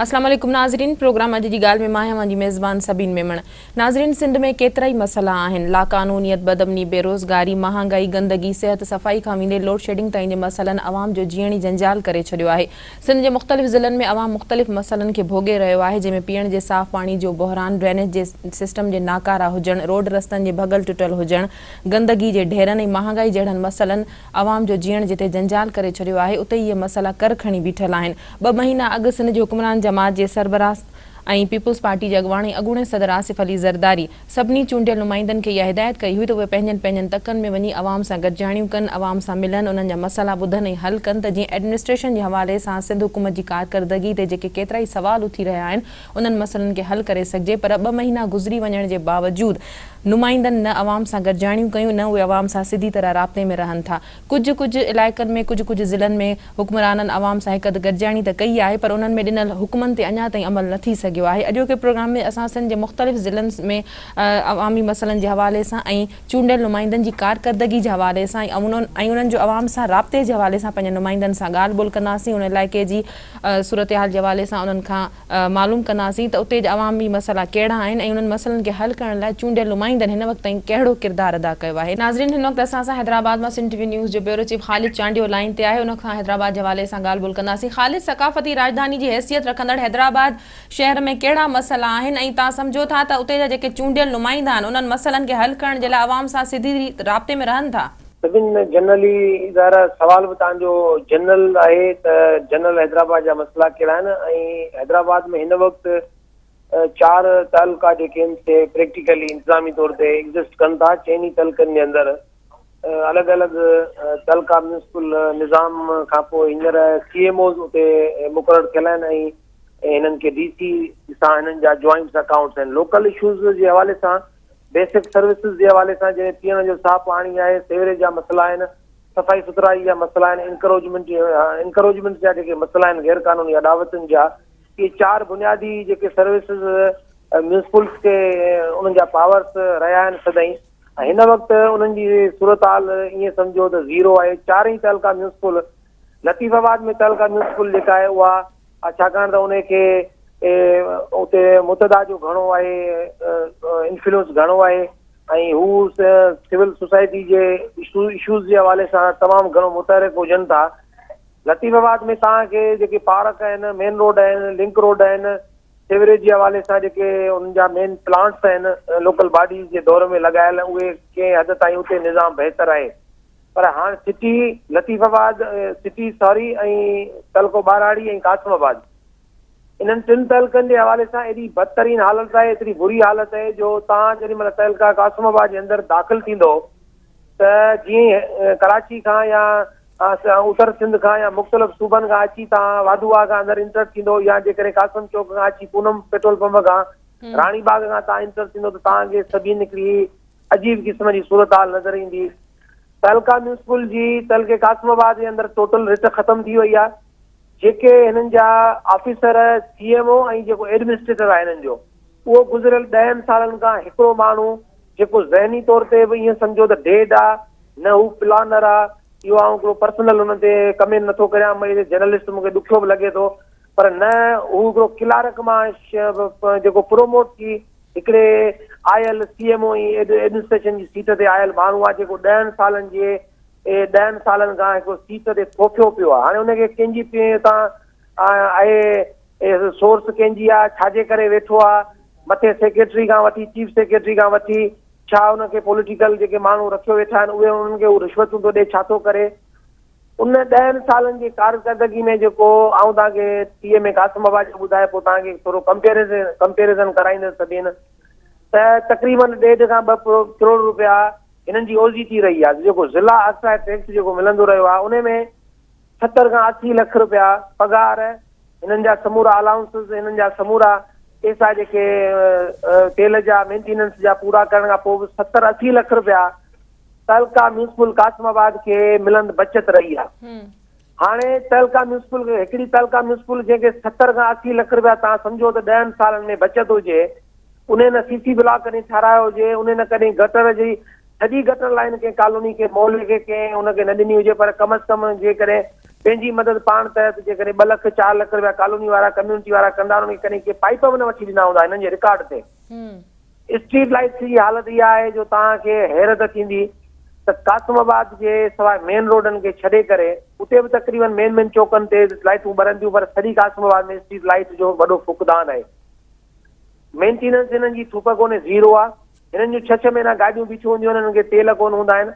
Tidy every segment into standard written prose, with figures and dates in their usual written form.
اسلام عليڪم ناظرين پروگرام اڄ جي ڳالهه ۾ مان آهيان اوهان جي ميزبان سبين ميمڻ ناظرين سنڌ ۾ ڪيترائي مسئلا آهن لاقانونيت بدامني بيروزگاري مهانگائي گندگي صحت صفائي کان ويندي لوڊشيڊنگ تائين جي مسئلن عوام جو جيئڻ ئي جنجال ڪري ڇڏيو آهي سنڌ جي مختلف ضلعن ۾ عوام مختلف مسئلن کي ڀوڳي رهيو آهي جنهن ۾ پيئڻ جي صاف پاڻي جو بحران، ڊرينيج جي سسٽم جي ناڪاره هجڻ، روڊ رستن جي ڀڳل ٽٽل هجڻ، گندگي جي ڍيرن ۽ مهانگائي جهڙن مسئلن عوام جو جيئڻ جتي جنجال ڪري ڇڏيو آهي اتي ئي اهي مسئلا ڪر کڻي بيٺل آهن. ٻه مهينا اڳ سنڌ جي حڪمران جماعت جي سربراهه ۽ پيپلز پارٽي جي اڳواڻ ۽ اڳوڻي صدر آصف علي زرداري سڀني چونڊيل نمائندن کي اها هدايت ڪئي هئي ته اهي پنهنجن پنهنجن تڪن ۾ وڃي عوام سان گڏجاڻيون ڪن، عوام سان ملن، انهن جا مسئلا ٻڌن ۽ حل ڪن ته جيئن ايڊمنسٽريشن جي حوالي سان سنڌ حڪومت جي ڪارڪردگي تي جيڪي ڪيترائي سوال اٿي رهيا آهن انهن مسئلن کي حل ڪري سگهجي پر ٻه مهينا گذري وڃڻ جي باوجود نمائندن نه عوام سان گڏجاڻيون ڪيون نه اهي عوام سان سڌي طرح رابطي ۾ رهن ٿا. ڪجهه ڪجهه علائقن ۾ ڪجهه ڪجهه ضلعن ۾ حڪمرانن عوام سان هڪ اڌ گڏجاڻي ته ڪئي آهي پر انهن ۾ ڏنل حڪمن تي اڃا تائين عمل نه ٿي سگهيو آهي. اڄوڪي پروگرام ۾ اسان سنڌ جي مختلف ضلعن ۾ عوامي مسئلن جي حوالي سان ۽ چونڊيل نمائندن جي ڪارڪردگي جي حوالي سان ۽ انهن جو عوام سان رابطي جي حوالي سان پنهنجن نمائندن سان ڳالهه ٻولهه ڪنداسين ان علائقي جي صورتحال جي حوالي سان انهن کان معلوم ڪنداسين ته اتي جا عوامي مسئلا ڪهڙا آهن ۽ انهن مسئلن کي حل ڪرڻ لاء چونڊيل نمائندن هن وقت تائين ڪهڙو ڪردار ادا ڪيو آهي. ناظرين هن وقت اسان سان حيدرآباد مان سنڌ ٽي وي نيوز جو bureau chief Khalid Chandio line تي آهي ان کان حيدرآباد جي حوالي سان ڳالهه ٻولهه ڪنداسين خالد ثقافتي راڄڌاني جي حيثيت رکندڙ حيدرآباد شهر ۾ ڪهڙا مسئلا آهن ۽ توهان سمجهو ٿا ته اتي جا جيڪي چونڊيل نمائندا آهن انهن مسئلن کي حل ڪرڻ جي لاء عوام سان سڌي ريت رابطي ۾ رهن ٿا؟ سڀن جنرلي ظاهر آهي سوال به توهان جو جنرل آهي ته جنرل حيدرآباد جا مسئلا ڪهڙا آهن ۽ حيدرآباد ۾ هن وقت چار تعلقا جيڪي آهن سي پريڪٽيڪلي انتظامي طور تي ايگزسٽ ڪن ٿا چئني تعلقن جي اندر الڳ الڳ تعلقا ميونسپل نظام کان پوء هينئر سي ايم اوز اتي مقرر ٿيل آهن ۽ هنن کي ڊي سي سان هنن جا جوائنٽس اڪائونٽس آهن لوڪل اشوز جي حوالي سان بيسڪ سروسز جي حوالي سان جنهن ۾ پيئڻ جو صاف پاڻي آهي، سيوريج جا مسئلا آهن، صفائي سٿرائي جا مسئلا آهن، انڪروجمينٽ انڪروجمينٽ جا جيڪي مسئلا آهن غير قانوني اڏاوتن جا اهي چار بنيادي جيڪي سروسز ميونسپلز کي انهن جا پاورس رهيا آهن سدائين ۽ هن وقت انهن جي صورتحال ائين سمجهو ته زيرو آهي چارئي تعلقا ميونسپل لطيف آباد ۾ تعلقا ميونسپل جيڪا آهي اها ڇاڪاڻ ته انهي کي اتي متحده جو گهڻو آهي انفلوئنس گهڻو آهي ۽ هو سول سوسائٽي جي اشوز جي حوالي سان تمام گهڻو متحرڪ هجن ٿا لطيف آباد ۾ توهان کي جيڪي پارڪ آهن مين روڊ آهن لنڪ روڊ آهن سيوريج جي حوالي سان جيڪي انهن جا مين پلانٽس آهن لوڪل باڊيز جي دور ۾ لڳايل اهي ڪنهن حد تائين اتي نظام بهتر آهي پر هاڻ سٽي لطيف آباد، سٽي ساري ۽ تعلقو ٻهراڙي ۽ قاسم آباد انهن ٽن تعلقن جي حوالي سان ايڏي بدترين حالت آهي ايتري بري حالت آهي جو توهان جيڏي مهل تعلقه قاسم آباد جي اندر داخل ٿيندو ته جيئن ئي ڪراچي کان يا اتر سنڌ کان يا مختلف صوبن کان اچي توهان واڌو واهه کان اندر انٽر ٿيندو يا جيڪڏهن قاسم چوڪ کان اچي پونم پيٽرول پمپ کان راڻي باغ کان توهان انٽر ٿيندو ته توهان کي سڀين هڪڙي عجيب قسم جي صورتحال نظر ايندي. تعلقه ميونسپل جي تعلقي قاسم آباد جي اندر ٽوٽل رٽ ختم ٿي وئي آهي. جيڪي هنن جا آفيسر سي ايم او ۽ جيڪو ايڊمنسٽريٽر آهي هنن جو اهو گذريل ڏهن سالن کان هڪڙو ماڻهو جيڪو ذهني طور تي به ائين سمجهو ته ڊيڊ آ نه هو پلانر آ اهو آئون هڪڙو پرسنل هن تي ڪمينٽ نٿو ڪريان مون جرنلسٽ مون کي ڏکيو به لڳي ٿو پر نه هو هڪڙو ڪلارڪ مان جيڪو پروموٽ ٿي هڪڙي آيل سي ايم او ۽ ايڊمنسٽريشن جي سيٽ تي آيل ماڻهو آهي جيڪو ڏهن سالن جي ڏهن سالن کان هڪڙو سيٽ تي ٿوڦيو پيو آهي هاڻي ان کي ڪنهن جي تان آهي سورس ڪنهن جي آهي ڇا جي ڪري ويٺو آهي مٿي سيڪريٽري کان وٺي چيف سيڪريٽري کان وٺي ڇا ان کي پوليٽيڪل جيڪي ماڻهو رکيو ويٺا آهن اهي انهن کي هو رشوتون ٿو ڏي ڇا ٿو ڪري ان ڏهن سالن جي ڪارڪردگي ۾ جيڪو آئون توهان کي ٽي ايم اي قاسم آباد جو ٻڌائي پوء توهان کي ٿورو ڪمپيريزن ڪمپيريزن ڪرائيندس سڀين ته تقريبن ڏيڍ کان ٻه ڪروڙ روپيا هنن جي اوزي ٿي رهي آهي جيڪو ضلع اڪسائي ٽيڪس جيڪو ملندو رهيو آهي ان ۾ ستر کان 80 لک روپيا پگهار هنن جا سمورا الائونسز هنن جا سمورا پيسا جيڪي تيل جا مينٽيننس جا پورا ڪرڻ کان پوء به ستر 80 لک روپيا تعلقه ميونسپل قاسم آباد کي ملند بچت رهي آ. هاڻي تعلقه ميونسپل کي هڪڙي تعلقه ميونسپل جنهن کي 70 کان 80 لک رپيا توهان سمجهو ته ڏهن سالن ۾ بچت هجي انهي نه سي سي بلاڪ ڪڏهن ٺارايو هجي انهي نه ڪڏهن گٽر جي سڄي گٽر لائين ڪنهن ڪالوني کي محلي کي ڪنهن ان کي نه ڏني هجي پر ڪم از ڪم جيڪڏهن پنهنجي مدد پاڻ تحت جيڪڏهن ٻه لک چار لک رپيا ڪالوني وارا ڪميونٽي وارا ڪندا انهن کي ڪڏهن ڪي پائيپ به نه وٺي ڏنا هوندا هنن جي رڪارڊ تي. اسٽريٽ لائيٽس جي حالت اها آهي جو توهان کي حيرت ٿيندي ته قاسم آباد جي سواء مين روڊن کي ڇڏي ڪري اتي به تقريبن مين مين چوڪن تي لائيٽون ٻرن ٿيون پر سڄي قاسم آباد ۾ اسٽريٽ لائيٽ جو وڏو فقدان آهي. مينٽيننس هنن جي ٿوپ ڪونهي زيرو آهي. هنن جون ڇهه ڇهه مهينا گاڏيون بيٺيون هونديون آهن هنن کي تيل ڪونه هوندا آهن.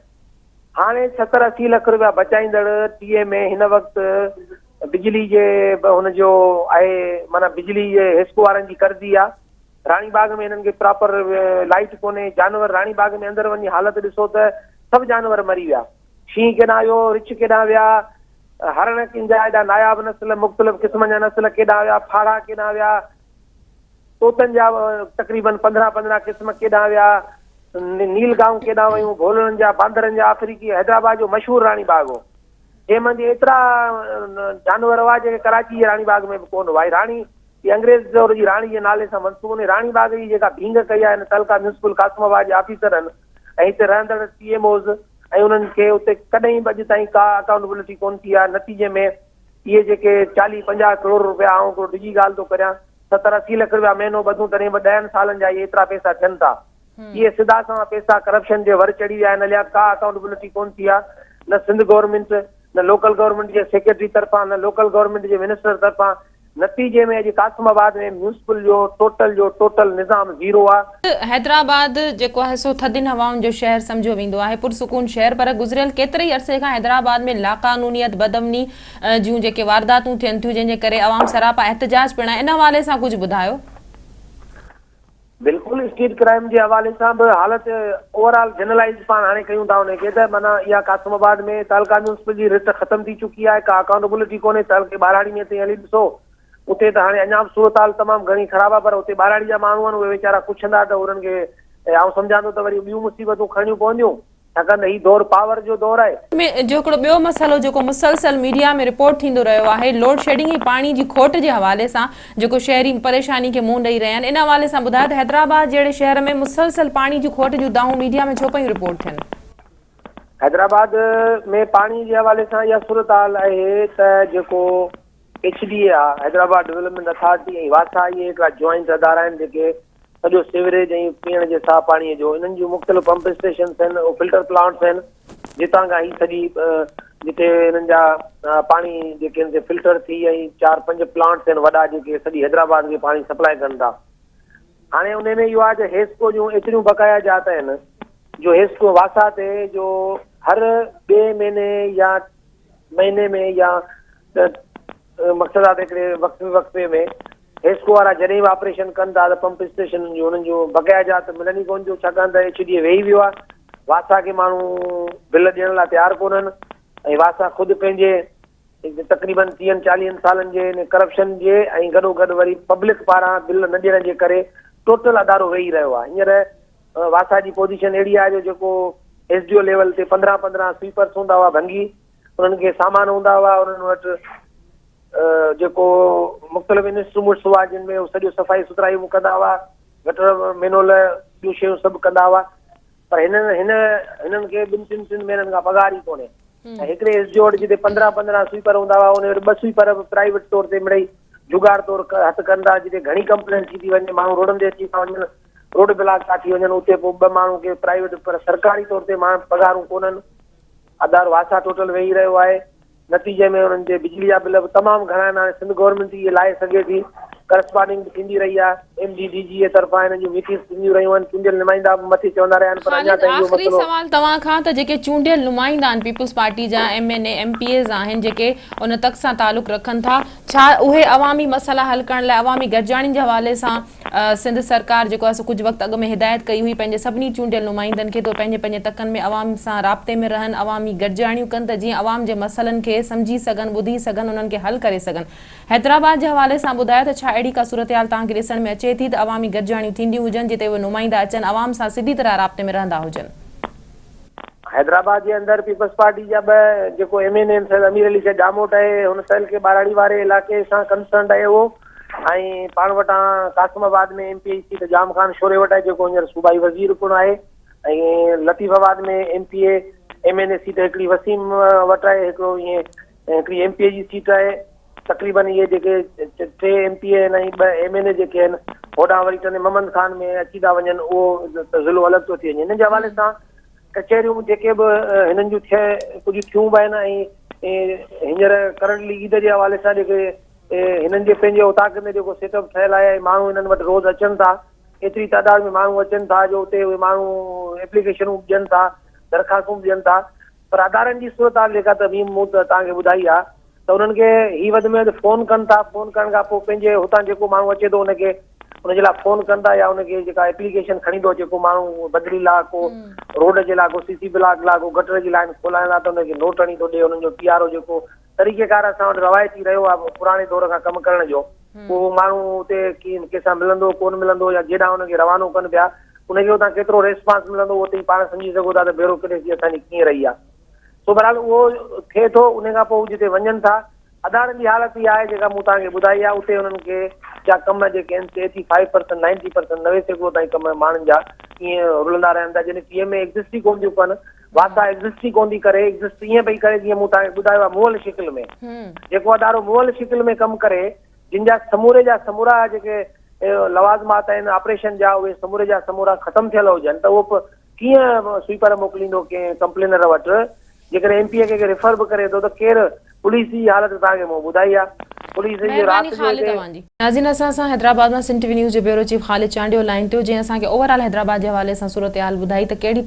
هاڻي ستر 80 لک روپيا بچائيندڙ ٽي ايم اي هن وقت بجلي جي هن جو آهي معنيٰ بجلي جي حيسڪو وارن جي قرضي آهي. راڻي باغ ۾ هنن کي پراپر لائيٽ ڪونهي، جانور راڻي باغ ۾ اندر وڃي حالت ڏسو ته سڀ جانور مري ويا، شينهن ڪيڏانهن ويو، رڇ ڪيڏانهن ويا، هرڻ ڪن جا ايڏا ناياب نسل، مختلف قسمن جا نسل ڪيڏانهن ويا، ڦاڙها ڪيڏانهن ويا، طوطن جا تقريبن 15 15 قسم ڪيڏانهن ويا، نيل گائون ڪيڏانهن ويون، ڀولڙن جا، باندرن جا، آفريڪي حيدرآباد جو مشهور راڻي باغ هو، جنهن منجهه ايترا جانور هئا جيڪي ڪراچي جي راڻي باغ ۾ به ڪونه هئا. هي راڻي هي انگريز دور جي راڻي جي نالي سان منسوب انهي راڻي باغ جي جيڪا ڀينگ ڪئي آهي هن تعلقه ميونسپل قاسم آباد جي آفيسرن ۽ هتي رهندڙ ٽي ايم اوز ۽ انهن کي اتي ڪڏهن به اڄ تائين ڪا اڪائونٽبلٽي ڪونه ٿي آهي نتيجي ۾ اهي جيڪي 40 50 ڪروڙ روپيا آئون هڪڙو ڊڄي ڳالهه ٿو ڪريان 70 80 لک روپيا مهينو ٻڌون تڏهن به ڏهن سالن جا اهي ايترا پئسا ٿين ٿا اهي سڌا سنوان پئسا ڪرپشن جي ور چڙهي ويا آهن اليا ڪا اڪائونٽبلٽي ڪونه ٿي آهي نه سنڌ گورنمينٽ نه لوڪل گورنمينٽ جي سيڪريٽري طرفان نه لوڪل گورنمينٽ جي منسٽر طرفان نتيجي ۾ اڄ قاسم آباد ۾ ميونسپل جو ٽوٽل جو ٽوٽل نظام زيرو آ. حيدرآباد جيڪو آهي سو ٿڌين هوائن جو شهر سمجهيو ويندو آهي، پرسڪون شهر پر گذريل ڪيتري ئي عرصي کان حيدرآباد ۾ لاقانونيت، بدامني جون جيڪي وارداتون ٿين ٿيون جنهن جي ڪري عوام سراپا احتجاج پڻ آهي ان حوالي سان ڪجهه ٻڌايو. بلڪل اسٽريٽ ڪرائيم جي حوالي سان به حالت اوور آل جنرلائيز پاڻ هاڻي ڪيون ٿا ان کي ته معنيٰ اها قاسم آباد ۾ تعلقه ميونسپل جي رٽ ختم ٿي چڪي آهي ڪا اڪائونٽبلٽي ڪونهي تعلقي ٻهراڙي ۾ تئين هلي ڏسو اتي ته هاڻي اڃا به صورتحال تمام گهڻي خراب آهي پر اتي ٻهراڙي جا ماڻهو آهن اهي ويچارا ڪڇندا ته انهن کي آئون سمجهان ٿو ته وري ٻيون مصيبتون کڻڻيون پونديون. ڇاڪاڻ ته هي دور پاور جو دور آهي. ۾ جو هڪڙو ٻيو مسئلو جيڪو مسلسل ميڊيا ۾ رپورٽ ٿيندو رهيو آهي لوڊشيڊنگ ۽ پاڻي جي کوٽ جي حوالي سان جيڪو شهري پريشاني کي منهن ڏئي رهيا آهن ان حوالي سان ٻڌايو ته حيدرآباد جهڙي شهر ۾ مسلسل پاڻي جي کوٽ جون دانهون ميڊيا ۾ ڇو پيون رپورٽ ٿين؟ حيدرآباد ۾ پاڻي جي حوالي سان اها صورتحال آهي ته جيڪو ايڇ ڊي اي آهي حيدرآباد ڊولپمينٽ اٿارٽي ۽ واسا اهي هڪڙا جوائنٽ ادارا آهن جيڪي سڄو سيوريج ۽ پيئڻ جي صاف پاڻي جو انهن جون مختلف پمپ اسٽيشنس آهن فلٽر پلانٽس آهن جتان کان هي سڄي جتي انهن جا پاڻي جيڪي آهن سي فلٽر ٿي ۽ چار پنج پلانٽس آهن وڏا جيڪي سڄي حيدرآباد کي پاڻي سپلاء ڪن ٿا هاڻي ان ۾ اهو آهي ته حيسڪو جون ايتريون بقايا جات آهن جو حيسڪو واسا تي جو هر ٻئي مهيني يا مهيني ۾ يا مقصد آهي ته هڪڙي وقفي وقفي ۾ حيسڪو وارا جڏهن به آپريشن ڪن ٿا ته پمپ اسٽيشنن جون انهن جون بقايا جات ملن ئي ڪونه ٿيون ڇاڪاڻ ته ايڇ ڊي اي ويهي ويو آهي واسا کي ماڻهو بل ڏيڻ لاء تيار ڪونهن ۽ واسا خود پنهنجي تقريبن ٽيهن چاليهن سالن جي ان ڪرپشن جي ۽ گڏو گڏ وري پبلڪ پاران بل نه ڏيڻ جي ڪري ٽوٽل ادارو ويهي رهيو آهي هينئر واسا جي پوزيشن اهڙي آهي جو جيڪو ايس ڊي او ليول تي 15 15 سوئپرس هوندا هئا ڀنگي انهن کي سامان هوندا هئا انهن وٽ جيڪو مختلف انسٽرومينٽس هئا جن ۾ هو سڄو صفائي سٿرائي به ڪندا هئا گٽر مينول ٻيون شيون سڀ ڪندا هئا پر هنن هن هنن کي ٻن ٽن ٽن مهينن کان پگهار ئي ڪونهي ۽ هڪڙي ايس ڊي او وٽ جتي 15 15 سوئپر هوندا هئا ان وٽ ٻه سوئپر به پرائيويٽ طور تي مڙئي جگاڙ طور هٿ ڪن ٿا جتي گهڻي ڪمپلين ٿي ٿي وڃي ماڻهو روڊن تي اچي ٿا وڃن روڊ بلاڪ ٿا ٿي وڃن اتي پوء ٻه ماڻهو کي پرائيويٽ پر سرڪاري طور تي ماڻهو پگهارون ڪونهن ادارو واسا ٽوٽل ويهي رهيو آهي نتيجي ۾ انهن جي بجلي جا بل به تمام گهڻا آهن هاڻي سنڌ گورنمينٽ اهي لاهي سگهي ٿي ڪرسپانڊنگ به ٿيندي رهي آهي ايم ڊي ڊي جي اي طرفان انهن جون ميٽنگس ٿينديون رهيون آهن چونڊيل نمائندا به مٿي چوندا رهيا آهن پر اڃا خالد تائين اهو آخري مسئلو سوال توهان کان ته جيڪي چونڊيل نمائندا آهن پيپلز پارٽي جا M N A M P As آهن جيڪي ان تڪ سان تعلق رکن ٿا ڇا اهي عوامي مسئلا حل ڪرڻ لاء عوامي گڏجاڻين جي حوالي سان سنڌ سرڪار جيڪو آهي سو ڪجهه وقت اڳ ۾ هدايت ڪئي هئي پنهنجي سڀني چونڊيل نمائندن کي ته اهي پنهنجي پنهنجي تڪن ۾ عوام سان رابطي ۾ رهن عوامي گڏجاڻيون ڪن ته جيئن عوام جي مسئلن کي سمجهي سگهن ٻڌي سگهن انهن کي حل ڪري سگهن حيدرآباد جي حوالي سان ٻڌايو ته ڇا اهڙي ڪا صورتحال توهان کي ڏسڻ ۾ اچي ٿي ته عوامي گڏجاڻيون ٿينديون هجن جتي اهي نمائندا اچن عوام سان سڌي طرح رابطي ۾ رهندا هجن. حيدرآباد جي اندر پيپلز پارٽي جا ٻه جيڪو M N A Syed Amir Ali Shah Jamot آهي هن تعلقي ٻهراڙي واري علائقي سان ڪنسرنڊ آهي اهو ۽ پاڻ وٽان Qasimabad ۾ M P A seat Jam Khan Shoro وٽ آهي جيڪو هينئر صوبائي وزير پڻ آهي ۽ Latifabad ۾ M P A M N A seat هڪڙي وسيم وٽ آهي هڪڙو ائين ۽ هڪڙي ايم پي اي جي سيٽ آهي تقريبن اهي جيڪي ٽي ايم پي اي آهن ۽ ٻه ايم اين اي جيڪي آهن هوڏانهن وري ٽنڊي محمد خان ۾ اچي ٿا وڃن اهو ته ضلعو الڳ ٿو ٿي وڃي انهن جي حوالي سان ڪچهريون جيڪي به هنن جون ٿي ڪجهه ٿيون به آهن ۽ هينئر ڪرنٽلي عيد جي حوالي سان جيڪي هنن جي پنهنجي اوطاق ۾ جيڪو سيٽ اپ ٺهيل آهي ۽ ماڻهو هنن وٽ روز اچن ٿا ايتري تعداد ۾ ماڻهو اچن ٿا جو اتي اهي ماڻهو ايپليڪيشنون به ڏين ٿا درخواستون به ڏين ٿا پر ادارن جي صورتحال جيڪا ته مون مون توهان کي ٻڌائي آهي ته انهن کي هي وڌ ۾ وڌ فون ڪن ٿا فون ڪرڻ کان پوء پنهنجي هتان جيڪو ماڻهو اچي ٿو ان کي ان جي لاء فون ڪن ٿا يا ان کي جيڪا ايپليڪيشن کڻي ٿو اچي ڪو ماڻهو بدلي لاء ڪو روڊ جي لاء ڪو سي سي بلاڪ لاء ڪو گٽر جي لائن کولائڻ لاء ته ان کي نوٽ هڻي ٿو ڏي انهن جو پي آر او جيڪو طريقيڪار اسان وٽ روايتي رهيو آهي پراڻي دور کان ڪم ڪرڻ جو پوء اهو ماڻهو اتي ڪنهن سان ملندو ڪونه ملندو يا جيڏانهن ان کي روانو ڪن پيا ان کي اتان ڪيترو ريسپانس ملندو اهو توهين پاڻ سمجهي سگهو ٿا ته بيوروڪريسي اسان جي ڪيئن رهي آهي. سو بهرحال اهو ٿئي ٿو ان کان پوء هو جتي وڃن ٿا ادارن جي حالت اها آهي جيڪا مون توهان کي ٻڌائي آهي اتي انهن کي جا ڪم جيڪي آهن سي eighty five percent ninety percent 90% تائين ڪم ماڻهن جا ائين رلندا رهن ٿا جڏهن پي ايم اي ايگزسٽ ئي ڪونه ٿيون ڪن واسا ايگزسٽ ئي ڪونه ٿي ڪري ايگزسٽ ائين پئي ڪري جيئن مون توهان کي ٻڌايو آهي مئل شڪل ۾ جيڪو ادارو مئل شڪل ۾ ڪم ڪري جن جا سموري جا سمورا جيڪي لوازمات آهن آپريشن جا اهي سموري جا سمورا ختم ٿيل هجن ته اهو ڪيئن سوئيپر موڪليندو ڪنهن ڪمپلينر وٽ جيڪڏهن ايم پي اي کي ريفر به ڪري ٿو ته ڪير پوليس جي حالت توهان کي مون ٻڌائي آهي پوليس جي مهرباني رات جو خالد هتي اوهان جي. ناظرين اسان سان حيدرآباد مان سنڌ ٽي وي نيوز جو bureau chief Khalid Chandio line تي هو جنهن اسان کي اوور آل حيدرآباد جي حوالي سان صورتحال ٻڌائي ته ڪهڙي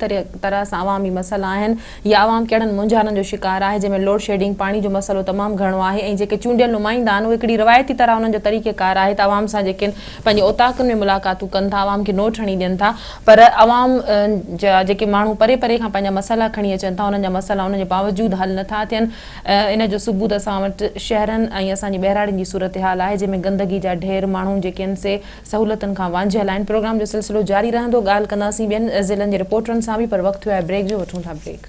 طرح سان عوامي مسئلا آهن يا عوام ڪهڙن مونجهارن جو شڪار آهي جنهن ۾ لوڊشيڊنگ، پاڻي جو مسئلو تمام گهڻو آهي ۽ جيڪي چونڊيل نمائندا آهن اهي هڪڙي روايتي طرح انهن جو طريقي ڪار آهي ته عوام سان جيڪي پنهنجي اوطاقن ۾ ملاقاتون ڪن ٿا عوام کي نوٽ هڻي ڏين ٿا پر عوام جا جيڪي ماڻهو پري پري کان پنهنجا مسئلا کڻي اچن ٿا انهن جا مسئلا ان جي باوجود حل نٿا ٿين ان جو ثبوت اسان وٽ شهرن ۽ اسان جي ٻهراڙين جي صورتحال آهي جنهن ۾ گندگي جا ڍير ماڻهو جيڪي آهن سي سهولتن کان وانجهيل آهن. پروگرام جو سلسلو جاري رهندو ڳالهه ڪنداسين ٻين ضلعن جي رپورٽرن سان به پر وقت ٿيو آهي بريڪ جو وٺون ٿا بريڪ.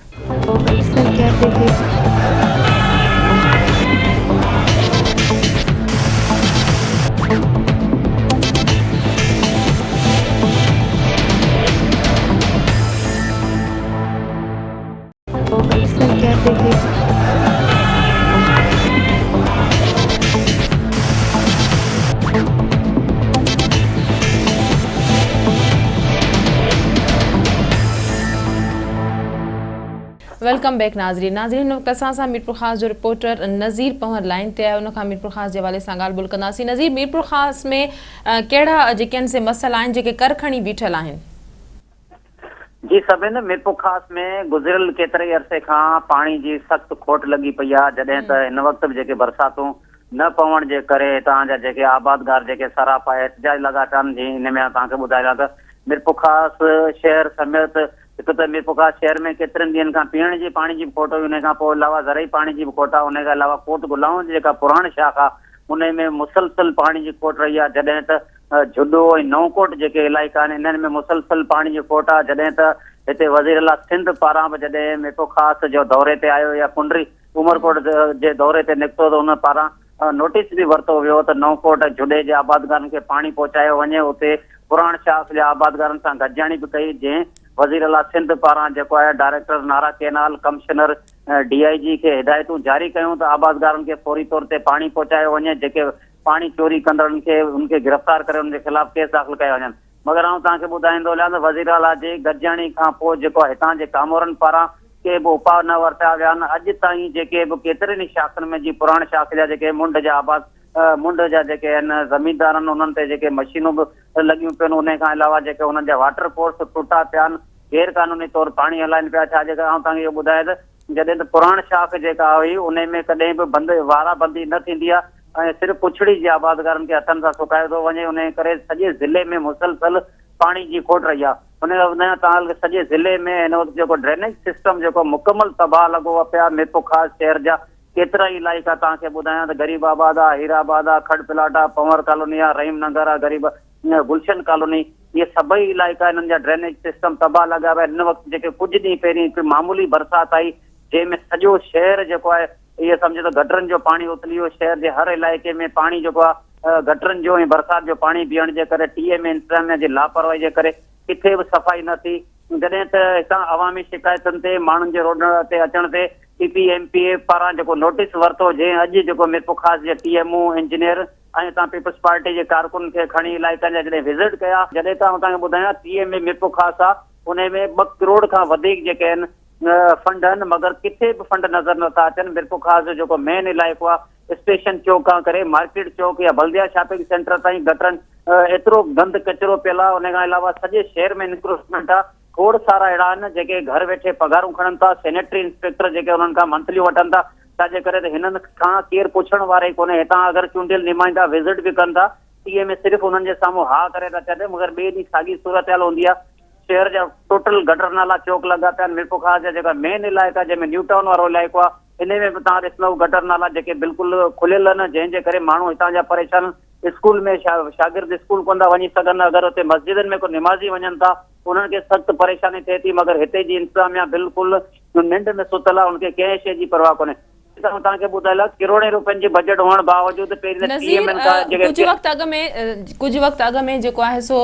Welcome back ناظرين ناظرين هن وقت اسان سان ميرپورخاص جو رپورٽر نذير پنهور لائين تي آهي ان کان ميرپورخاص جي حوالي سان ڳالهه ٻولهه ڪنداسين نذير ميرپورخاص ۾ ڪهڙا جيڪي آهن سي مسئلا آهن جيڪي ڪر کڻي بيٺل آهن. جي سڀن ميرپورخاص ۾ گذريل ڪيترائي عرصي کان پاڻي جي سخت کوٽ لڳي پئي آهي جڏهن ته هن وقت به جيڪي برساتون نه پوڻ جي ڪري هتان جا جيڪي آبادگار جيڪي سراپا احتجاج لڳا پيا آهن جي ان ۾ توهان کي ٻڌائي ڏيان ته ميرپورخاص شهر سميت هڪ ته ميرپورخاص شهر ۾ ڪيترن ڏينهن کان پيئڻ جي پاڻي جي به کوٽ هئي ان کان پوء علاوه زرعي پاڻي جي به کوٽ آهي ان کان علاوه ڪوٽ گلائون جي جيڪا پراڻ شاخ آهي ان ۾ مسلسل پاڻي جي کوٽ رهي آهي جڏهن ته جهڏو ۽ نئون ڪوٽ جيڪي علائقا آهن انهن ۾ مسلسل پاڻي جي کوٽ آهي جڏهن ته هتي وزيراعليٰ سنڌ پاران به جڏهن ميرپورخاص جو دوري تي آيو يا ڪنري عمرڪوٽ جي دوري تي نڪتو ته ان پاران نوٽيس به ورتو ويو ته نئون ڪوٽ ۽ جهڏي جي آبادگارن کي پاڻي پهچايو وڃي اتي پراڻ شاخ جا آبادگارن سان گڏجاڻي به ڪئي جنهن وزيراعليٰ سنڌ پاران جيڪو آهي director Nara canal commissioner D I G کي هدايتون جاري ڪيون ته آبادگارن کي فوري طور تي پاڻي پهچايو وڃي جيڪي پاڻي چوري ڪندڙن کي ان کي گرفتار ڪري انهن جي خلاف ڪيس داخل ڪيا وڃن مگر آئون توهان کي ٻڌائيندو هليان ته وزير اعليٰ جي گڏجاڻي کان پوء جيڪو هتان جي ڪامورن پاران ڪي به اپاء نه ورتا ويا آهن اڄ تائين جيڪي به ڪيترين ئي شاخن ۾ جي پراڻ شاخ جا جيڪي منڍ جا آباد منڍ جا جيڪي آهن زميندارن انهن تي جيڪي مشينون به لڳيون پيون انهي کان علاوه جيڪي انهن جا واٽر ڪورس ٽٽا پيا آهن غير قانوني طور پاڻي هلائن پيا ڇا جي ڪري آئون توهان کي اهو ٻڌايان ته جڏهن ته پراڻ شاخ جيڪا هئي انهي ۾ ڪڏهن به بند وارا بندي نه ٿيندي آهي ۽ صرف پڇڙي جي آبادگارن کي هٿن سان سڪايو ٿو وڃي انهي ڪري سڄي ضلعي ۾ مسلسل پاڻي جي کوٽ رهي آهي انهي کان ٻڌايان توهان کي سڄي ضلعي ۾ هن وقت جيڪو ڊرينيج سسٽم جيڪو مڪمل تباهه لڳو پيا ميرپورخاص شهر جا ڪيترا ئي علائقا توهان کي ٻڌايان ته غريب آباد آهي هير آباد آهي کڏ پلاٽ آهي پنور ڪالوني آهي رحيم نگر آهي غريب گلشن ڪالوني اهي سڀئي علائقا انهن جا ڊرينيج سسٽم تباهه لڳا پيا آهن هن وقت جيڪي ڪجهه ڏينهن پهرين هڪ معمولي برسات آئي جنهن ۾ سڄو شهر جيڪو آهي اهي سمجهو ته گٽرن جو پاڻي اٿلي ويو شهر جي هر علائقي ۾ پاڻي جيڪو آهي گٽرن جو ۽ برسات جو پاڻي بيهڻ جي ڪري ٽي ايم اي انتظاميا جي لاپرواهي جي ڪري ڪٿي به صفائي نه ٿي جڏهن ته هتان عوامي شڪايتن تي ماڻهن جي روڊ تي اچڻ تي P P M P A پاران جيڪو نوٽيس ورتو جنهن اڄ جيڪو ميرپورخاص جي ٽي ايم او انجنيئر ۽ اتان پيپلز پارٽي جي ڪارڪنن کي کڻي علائقن جا جڏهن وزٽ ڪيا جڏهن ته آئون توهان کي ٻڌايان ٽي ايم اي ميرپورخاص آ انهي ۾ ٻه ڪروڙ کان وڌيڪ جيڪي آهن فنڊ آهن مگر ڪٿي به فنڊ نظر نٿا اچن ميرپورخاص جو جيڪو مين علائقو آ اسٽيشن چوڪ کان ڪري مارڪيٽ چوڪ يا بلديا شاپنگ سينٽر تائين گٽرن ايترو گند ڪچرو پيل آ انهي کان علاوه سڄي شهر ۾ انڪروچمينٽ آ کوڙ سارا اهڙا آهن جيڪي گهر ويٺي پگهارون کڻن ٿا، سينيٽري انسپيڪٽر جيڪي انهن کان منٿليون وٺن ٿا، ڇا جي ڪري ته هنن کان ڪير پڇڻ وارو ئي ڪونهي، هتان اگر چونڊيل نمائندا وزٽ به ڪن ٿا ٽي ايم اي صرف انهن جي سامهون ها ڪري ٿا ڇڏين مگر ٻئي ڏينهن ساڳي صورتحال هوندي آهي، شهر جا ٽوٽل گٽر نالا چوڪ لڳا پيا آهن، ميرپورخاص جا جيڪا مين علائقا جنهن ۾ نيو ٽائون وارو علائقو آهي انهي ۾ به توهان ڏسندؤ گٽر نالا جيڪي بلڪل کليل آهن جنهن جي ڪري ماڻهو هتان جا پريشان اسڪول ۾ شاگرد اسڪول ڪونه ٿا وڃي سگهن اگر اتي مسجدن ۾ ڪو نمازي وڃن ٿا انهن کي سخت پريشاني ٿئي ٿي مگر هتي جي انتظاميا بلڪل ننڊ ۾ ستل آهي ان کي ڪنهن شيء جي پرواهه ڪونهي. آئون توهان کي ٻڌايل آهي ڪروڙين روپين جي بجيٽ هئڻ باوجود پهرين ته ٽي نذير ايم اين کان جيڪي ڪجهه وقت اڳ ۾ ڪجهه وقت اڳ ۾ جيڪو آهي سو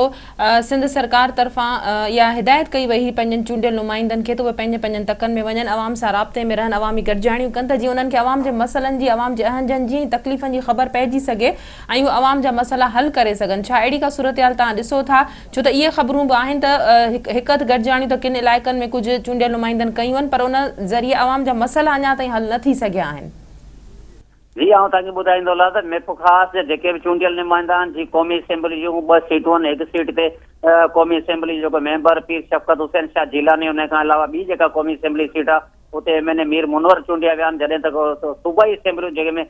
سنڌ سرڪار طرفان اها هدايت ڪئي وئي هئي پنهنجن چونڊيل نمائندن کي ته اهي پنهنجن پنهنجن تڪن ۾ وڃن عوام سان رابطي ۾ رهن عوامي گڏجاڻيون ڪن ته جيئن انهن کي عوام جي مسئلن جي عوام جي اهنجن جي ۽ تڪليفن جي خبر پئجي سگهي ۽ هو عوام جا مسئلا حل ڪري سگهن ڇا اهڙي ڪا صورتحال توهان ڏسو ٿا ڇو ته اهي خبرون به آهن ته هڪ اڌ گڏجاڻيون ته ڪن علائقن ۾ ڪجهه چونڊيل نمائندن ڪيون آهن پر ان ذريعي عوام جا مسئلا اڃا تائين حل نه ٿي سگهيا آهن. جي آئون توهان کي ٻڌائيندو هلان ته ميرپورخاص جا جيڪي به چونڊيل نمائندا آهن جي قومي اسيمبلي جون ٻه سيٽون آهن هڪ سيٽ تي قومي اسيمبلي جو جيڪو ميمبر پير شفقت حسين شاهه جيلاني ان کان علاوه ٻي جيڪا قومي اسيمبلي سيٽ آهي اتي ايم اين اي مير منور چونڊيا ويا آهن جڏهن ته صوبائي اسيمبليون جيڪي ۾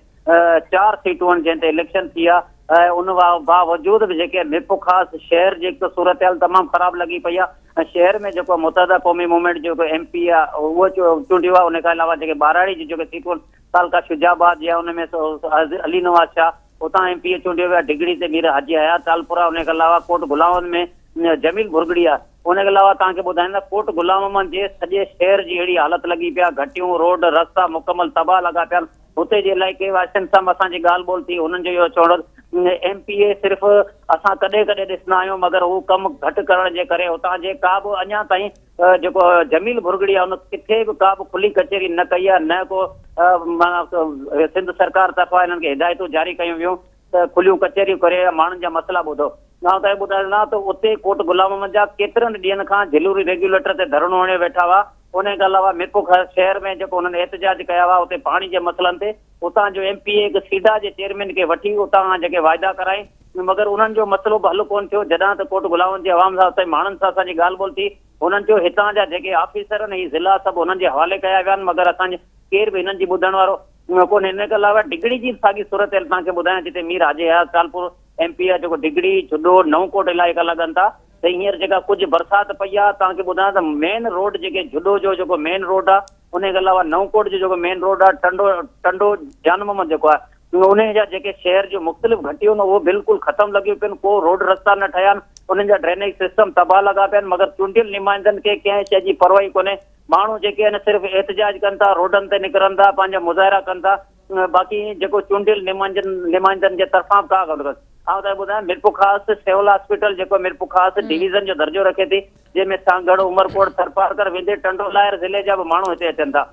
چار سيٽون آهن جنهن تي اليڪشن ٿي آهي ۽ ان باوجود به جيڪي ميرپورخاص شهر جي هڪ ته صورتحال تمام خراب لڳي پئي آهي ۽ شهر ۾ جيڪو متحده قومي موومينٽ جو جيڪو ايم پي آهي اهو چونڊيو آهي ان کان علاوه جيڪي ٻهراڙي جون جيڪي سيٽون آهن تعلقه شجاع آباد جي آهي ان ۾ علي نواز شاهه اتان ايم پي اي چونڊيو ويو آهي ڊگهڙي تي مير حاجي حيات ٽالپر آهي ان کان علاوه ڪوٽ غلام ۾ جميل ڀرڳڙي آهي ان کان علاوه توهان کي ٻڌايان ته ڪوٽ غلام محمد جي سڄي شهر جي اهڙي حالت لڳي پئي آهي گهٽيون روڊ رستا مڪمل تباهه لڳا پيا آهن هتي جي علائقي واسين سان به اسان جي ڳالهه ٻولهه ٿي، هنن جو اهو چوڻ هو ته ايم پي اي صرف اسان ڪڏهن ڪڏهن ڏسندا آهيون مگر هو ڪم گهٽ ڪرڻ جي ڪري هتان جي ڪا به اڃا تائين جيڪو جميل ڀرڳڙي آهي ان ڪٿي به ڪا به کلي ڪچهري نه ڪئي آهي نه ڪو معنيٰ سنڌ سرڪار طرفان هنن کي هدايتون جاري ڪيون ويون ته کليون ڪچهريون ڪري ماڻهن جا مسئلا ٻڌو. آئون توهان کي ٻڌائيندان ته اتي ڪوٽ غلام محمد جا ڪيترن ڏينهن کان جهلوري ريگيوليٽر تي ڌرڻو هڻيو ويٺا هئا، انهي کان علاوه ميرپورخاص شهر ۾ جيڪو انهن احتجاج ڪيا هئا اتي پاڻي جي مسئلن تي اتان جو ايم پي اي هڪ سيڊا جي چيئرمين کي وٺي اتان کان جيڪي واعدا ڪرائين مگر انهن جو مسئلو به حل ڪونه ٿيو جڏهن ته ڪوٽ غلام محمد جي عوام سان اتي ماڻهن سان اسان جي ڳالهه ٻولهه ٿي هنن چيو هتان جا جيڪي آفيسر آهن هي ضلعا سڀ انهن جي حوالي ڪيا ويا آهن مگر اسان جي ڪير به هنن جي ٻڌڻ وارو ڪونهي ان کان علاوه ڊگهڙي جي به ساڳي صورتحال توهان کي ٻڌايان جتي Mir Haji Hayat Talpur M P A جيڪو ڊگهڙي، جهڏو، نئون ڪوٽ علائقا لڳن ٿا ته هينئر جيڪا ڪجهه برسات پئي آهي توهان کي ٻڌايان ته مين روڊ جيڪي جهڏو جو جيڪو مين روڊ آهي انهي کان علاوه نئون ڪوٽ جو جيڪو مين روڊ آهي ٽنڊو ٽنڊو جان محمد جيڪو آهي انهي جا جيڪي شهر جون مختلف گهٽيون آهن اهي بلڪل ختم لڳيون پيون آهن ڪو روڊ رستا نه ٺهيا آهن انهن جا ڊرينيج سسٽم تباهه لڳا پيا آهن مگر چونڊيل نمائندن کي ڪنهن شيء جي پرواهه ئي ڪونهي ماڻهو جيڪي آهن صرف احتجاج ڪن ٿا روڊن تي نڪرن ٿا پنهنجا مظاهرا ڪن ٿا باقي جيڪو چونڊيل نمائندن جي طرفان به ڪا ڳالهه ڪانه. آئون توهان کي ٻڌايان ميرپورخاص سول هاسپيٽل جيڪو ميرپورخاص ڊويزن جو درجو رکي ٿي جنهن ۾ سانگهڙ، عمرڪوٽ، ٿرپارڪر ويندي ٽنڊو لاهر ضلعي جا به ماڻهو هتي اچن ٿا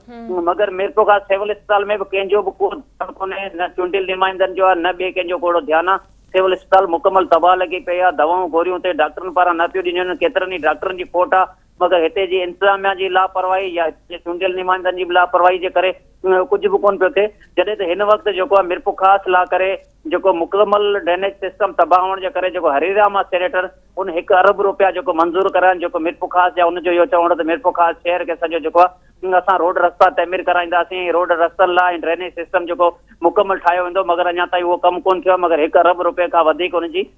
مگر ميرپورخاص سول اسپتال ۾ به ڪنهن جو به ڪو ڌيان ڪونهي نه چونڊيل نمائندن جو آهي نه ٻئي ڪنهن جو ڪو اهڙو ڌيان آهي سول اسپتال مڪمل تباهه لڳي پئي آهي دوائون گوريون اتي ڊاڪٽرن پاران نه پيون ڏنيون وڃن ڪيترن ئي ڊاڪٽرن جي کوٽ آهي مگر هتي جي انتظاميا جي لاپرواهي يا هتي جي چونڊيل نمائندن جي به لاپرواهي جي ڪري ڪجهه به ڪونه پيو ٿئي جڏهن ته هن وقت جيڪو آهي ميرپورخاص لا ڪري جيڪو مڪمل ڊرينيج سسٽم تباهه هئڻ جي ڪري جيڪو هريرام آهي سينيٽر ان هڪ ارب روپيا جيڪو منظور ڪرايا آهن جيڪو ميرپورخاص جا ان جو اهو چوڻ هو ته ميرپورخاص شهر کي سڄو جيڪو آهي اسان روڊ رستا تعمير ڪرائينداسين ۽ روڊ رستن لا ۽ ڊرينيج سسٽم جيڪو مڪمل ٺاهيو ويندو مگر اڃا تائين اهو ڪم ڪونه ٿيو آهي مگر هڪ ارب روپين کان وڌيڪ ان جي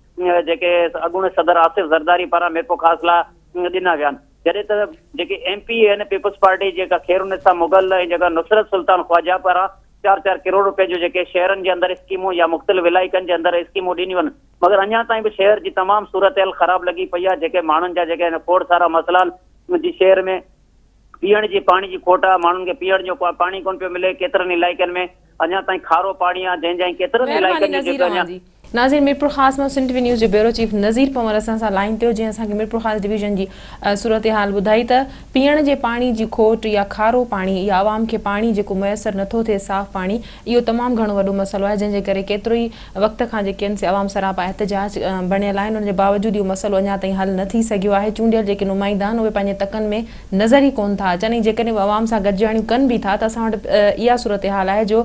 جيڪي اڳوڻي صدر آصف زرداري پاران ميرپورخاص لاء ڏنا ويا آهن جڏهن ته جيڪي ايم پي اي آهن پيپلز پارٽي جيڪا خيرالنساء مغل ۽ جيڪا نصرت سلطان خواجه پاران چار چار ڪروڙ روپين جون جيڪي شهرن جي اندر اسڪيمون يا مختلف علائقن جي اندر اسڪيمون ڏنيون آهن مگر اڃا تائين به شهر جي تمام صورتحال خراب لڳي پئي آهي جيڪي ماڻهن جا جيڪي کوڙ سارا مسئلا آهن جي شهر ۾ پيئڻ جي پاڻي جي کوٽ آهي ماڻهن کي پيئڻ جو پاڻي ڪونه پيو ملي ڪيترن علائقن ۾ اڃا تائين کارو پاڻي آهي جنهن جا ڪيترن مهرباني علائقن جو نذير جيڪو اڃا اوهان جي. ناظرين ميرپورخاص مان سنڌ ٽي وي نيوز جو بيورو چيف نذير پنهور اسان سان لائين تي هو جنهن اسان کي ميرپورخاص ڊويزن جي صورتحال ٻڌائي ته پيئڻ جي پاڻي جي کوٽ يا کارو پاڻي يا عوام کي پاڻي جيڪو ميسر نٿو ٿئي صاف پاڻي اهو تمام گهڻو وڏو مسئلو آهي جنهن جي ڪري ڪيترو ئي وقت کان جيڪي آهن سي عوام سراپا احتجاج بڻيل آهن ان جي باوجود اهو مسئلو اڃا تائين حل نه ٿي سگهيو آهي چونڊيل جيڪي نمائندا آهن اهي پنهنجي تڪن ۾ نظر ئي ڪونه ٿا اچن ۽ جيڪڏهن اهي عوام سان گڏجاڻيون ڪن به ٿا ته اسان وٽ اها صورتحال آهي جو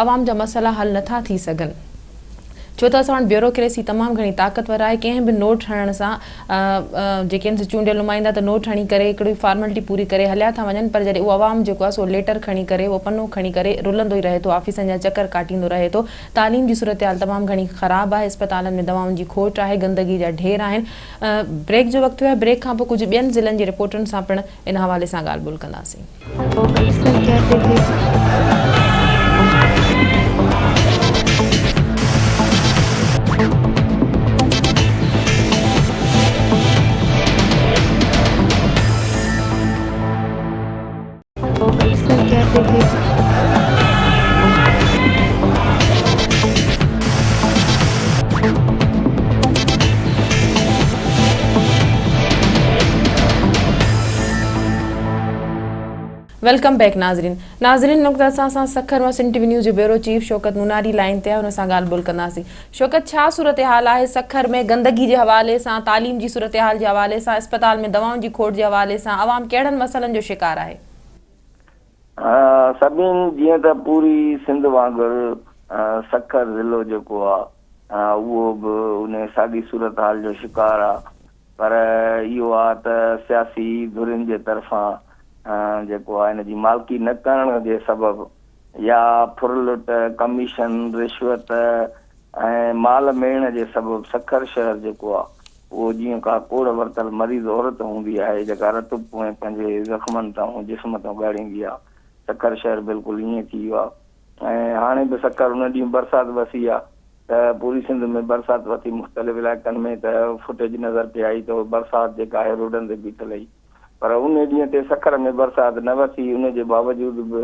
عوام جا مسئلا حل نٿا ٿي سگهن. ڇو ته اسان وٽ بيوروڪريسي تمام گهڻي طاقتور آهي ڪنهن به نوٽ هڻڻ سان جيڪي آهن سي چونڊيل نمائندا ته نوٽ هڻي ڪري هڪڙي فارملٽي پوري ڪري هليا ٿا وڃن پر جڏهن اهو عوام جيڪو آهي سو ليٽر کڻي ڪري اهو پنو کڻي ڪري رلندو ئي رهي ٿو آفيسن جا چڪر ڪاٽيندو رهي ٿو تعليم جي صورتحال تمام گهڻي خراب آهي اسپتالن ۾ دوائن جي کوٽ آهي گندگي جا ڍير آهن بريڪ جو وقت ٿيو آهي بريڪ کانپوء ڪجهه ٻين ضلعن جي رپورٽن سان پڻ ان حوالي سان ڳالهه ٻولهه ڪنداسين. Welcome back ناظرين ناظرين هن وقت اسان سان سکر مان سنڌ ٽي وي نيوز جو bureau chief Shaukat Nonari line تي آهي ان سان ڳالهه ٻولهه ڪنداسين شوڪت ڇا صورتحال آهي سکر ۾ گندگي جي حوالي سان تعليم جي صورتحال جي حوالي سان اسپتال ۾ دوائن جي کوٽ جي حوالي سان عوام ڪهڙن مسئلن جو شڪار آهي. سبين جيئن ته پوري سنڌ وانگر سکر ضلعو جيڪو آ اهو به انهي ساڳي صورتحال جو شڪار آ پر اهو آ ته سياسي ڌرين جي طرفان جيڪو آ ان جي مالڪي نه ڪرڻ جي سبب يا ڦرلٽ، ڪميشن، رشوت ۽ مال ميڙڻ جي سبب سکر شهر جيڪو آ اهو جيئن ڪا ڪوڙهه ورتل مريض عورت هوندي آهي جيڪا رت پوئين پنهنجي زخمن تان جسم تان ڳاڙيندي آ سکر شهر بلڪل ائين ٿي ويو آ ۽ هاڻي به سکر ان ڏينهن برسات وسي آ ته پوري سنڌ ۾ برسات وسي مختلف علائقن ۾ ته فوٽيج نظر پئي آئي ته برسات جيڪا آهي روڊن تي بيٺل هئي پر ان ڏينهن تي سکر ۾ برسات نه وسي ان جي باوجود به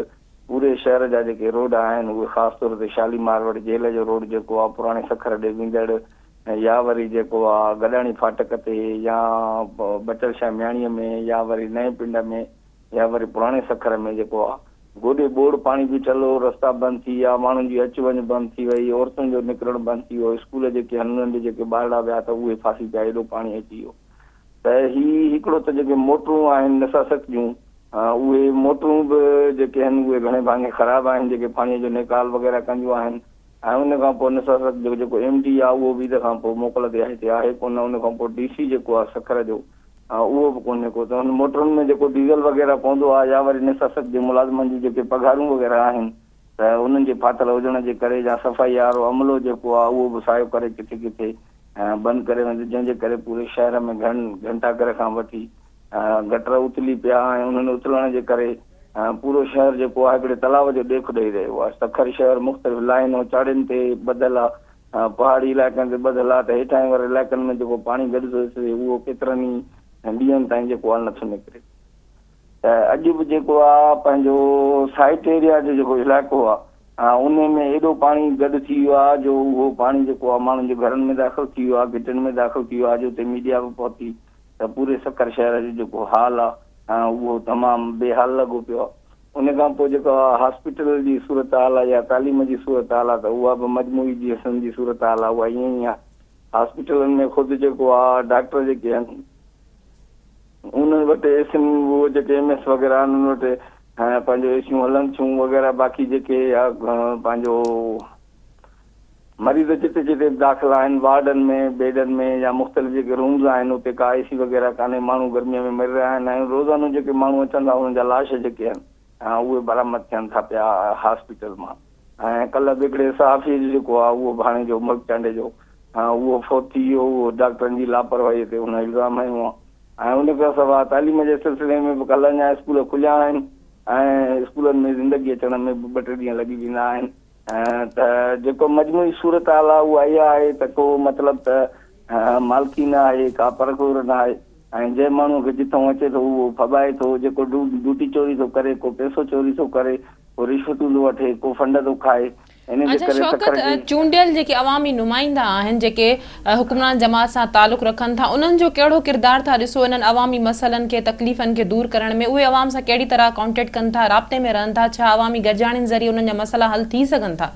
پوري شهر جا جيڪي روڊ آهن اهي خاص طور تي شاليمار وٽ جيل جو روڊ جيڪو آ پراڻي سکر ڏي ويندڙ يا وري جيڪو آ گڏاڻي ڦاٽڪ تي يا بچل شاهه مياڻيء ۾ يا وري نئين پنڊ ۾ يا وري پراڻي سکر ۾ جيڪو آ گوڏي ٻوڙ پاڻي بيٺل هو، رستا بند ٿي ويا، ماڻهن جي اچ وڃ بند ٿي وئي، عورتن جو نڪرڻ بند ٿي ويو، اسڪول جيڪي آهن انهن ڏي جيڪي ٻارڙا ويا ته اهي ڦاسي پيا ايڏو پاڻي اچي ويو ته هي هڪڙو ته جيڪي موٽرون آهن نساسڪ جون اهي موٽرون به جيڪي آهن اهي گهڻي ڀاڱي خراب آهن جيڪي پاڻي جو نيڪال وغيره ڪنديون آهن ۽ ان کان پوء نساسڪ جو جيڪو ايم ڊي آهي اهو به عيد کان پوء موڪل تي هتي آهي ڪونه ان کان پوء ڊي سي جيڪو آهي سکر جو اهو به ڪونهي ڪو ته ان موٽرن ۾ جيڪو ڊيزل وغيره پوندو آهي يا وري نساسڪ جي ملازمن جون جيڪي پگهارون وغيره آهن ته انهن جي ڦاٿل هجڻ جي ڪري يا صفائي وارو عملو جيڪو آهي اهو به سايو ڪري ڪٿي ڪٿي بند ڪري ويندو جنهن جي ڪري پوري شهر ۾ گهڻ گهنٽا گهر کان وٺي گٽر اٿلي پيا ۽ انهن اٿلڻ جي ڪري پورو شهر جيڪو آهي هڪڙي تلاء جو ڏيک ڏئي رهيو آهي. سکر شهر مختلف لاهين چاڙهين تي ٻڌل آهي، پهاڙي علائقن تي ٻڌل آهي ته هيٺاهين واري علائقن ۾ جيڪو پاڻي گڏ ٿو ٿئي اهو ڪيترن ئي ڏينهن تائين جيڪو آهي نٿو نڪري ته اڄ به جيڪو آهي پنهنجو سائيٽ ايريا جو جيڪو علائقو آهي انهي ۾ ايڏو پاڻي گڏ ٿي ويو آهي جو اهو پاڻي جيڪو آهي ماڻهن جي گهرن ۾ داخل ٿي ويو آهي، گهٽين ۾ داخل ٿي ويو آهي جو اتي ميڊيا به پهتي ته پوري سکر شهر جو جيڪو حال آ اهو تمام بي حال لڳو پيو آ. ان کان پوء جيڪا هاسپيٽل جي صورتحال آ يا تعليم جي صورتحال آ ته اها به مجموعي جيئن سنڌ جي صورتحال آ اها ائين ئي آ. هاسپيٽلن ۾ خود جيڪو آ ڊاڪٽر جيڪي آهن انهن وٽ اي سين اهي جيڪي ايم ايس وغيره آهن انهن وٽ پنهنجو اي سيون هلن ٿيون وغيره باقي جيڪي پنهنجو مريض جتي جتي به داخل آهن، وارڊن ۾، بيڊن ۾ يا مختلف جيڪي رومز آهن اتي ڪا اي سي وغيره ڪانهي، ماڻهو گرميء ۾ مري رهيا آهن ۽ روزانو جيڪي ماڻهو اچن ٿا انهن جا لاش جيڪي آهن اهي برآمد ٿين ٿا پيا هاسپيٽل مان ۽ ڪلهه به هڪڙي صحافيء جو جيڪو آهي اهو ڀاڻيجو ملڪ چانڊيي جو اهو فوت ٿي ويو اهو ڊاڪٽرن جي لاپرواهيء تي هن الزام هنيو آهي ۽ ان کان سواء تعليم جي سلسلي ۾ به ڪلهه اڃا اسڪول کليا آهن ۽ اسڪولن ۾ زندگي اچڻ ۾ به ٻه ٽي ڏينهن لڳي ويندا آهن. ته جيڪو مجموعي صورتحال آهي اها اها آهي ته ڪو مطلب ته مالڪي نه آهي، ڪا پرگهور نه آهي ۽ جنهن ماڻهوء کي جتئون اچي ٿو اهو ڦٻائي ٿو، جيڪو ڊيوٽي چوري ٿو ڪري، ڪو پئسو چوري ٿو ڪري، ڪو رشوتون ٿو وٺي، ڪو فنڊ ٿو کائي. انهي جي اڇا ڪري شوڪت سکر جي. چونڊيل جيڪي عوامي نمائندا آهن جيڪي حڪمران جماعت سان تعلق رکن ٿا انهن جو ڪهڙو ڪردار ٿا ڏسو انهن عوامي مسئلن کي تڪليفن کي دور ڪرڻ ۾ اهي عوام سان ڪهڙي طرح ڪانٽيڪٽ ڪن ٿا رابطي ۾ رهن ٿا ڇا عوامي گڏجاڻين ذريعي انهن جا مسئلا حل ٿي سگهن ٿا؟